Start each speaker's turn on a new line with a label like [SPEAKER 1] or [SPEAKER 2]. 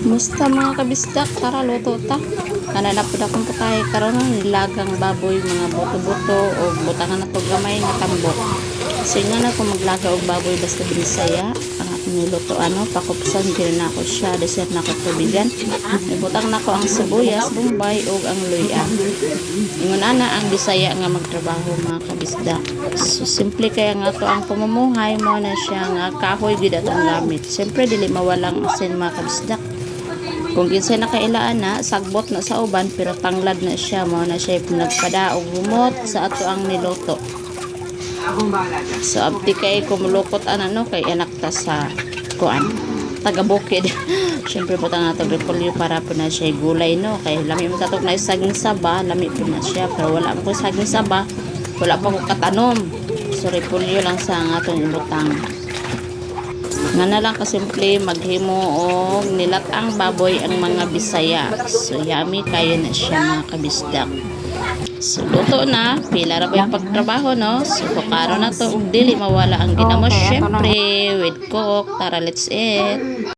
[SPEAKER 1] Musta, mga kabisdak, tara, luto ta. Kana na pud akong putahe karon, nilagang baboy, mga buto-buto o butangan na to gamay nga tambok. So nga na kung maglaga og baboy, basta Binisaya ang akong niluto ano, pakupsan gyud na ako siya, dessert na ako tubigan. Ibutang nako ang sibuyas, bombay ug ang luya. Ingon ana ang Bisaya nga magtrabaho, mga kabisdak. So simple kaya nga to ang pamumuhay mo na siya nga kahoy gid atong gamit. Siyempre dili mawalang asin, mga kabisdak. Kung kinsay nakailaan na, sagbot na sa uban pero tanglad na siya, mao na siya nagpadaog humot sa ato ang niluto. So abti kay kumulukot ana no, kay anak ta sa kuan, taga bukid. Syempre butang nato repolyo para po na siya gulay no, kay lami mo tatog na saging saba, lami po na siya, pero wala mo ko saging saba, wala pa ko katanom. So repolyo lang sa ang atong ibutang. Nga na lang kasimple maghimo og nilatang baboy ang mga Bisaya. So yummy kayo na siya, mga kabisdak. So luto na, pila ra ba yung pagtrabaho no? So kukaro na to ug dili mawala ang ginamos,
[SPEAKER 2] Okay, ato na.
[SPEAKER 1] syempre with Coke. Tara, let's eat.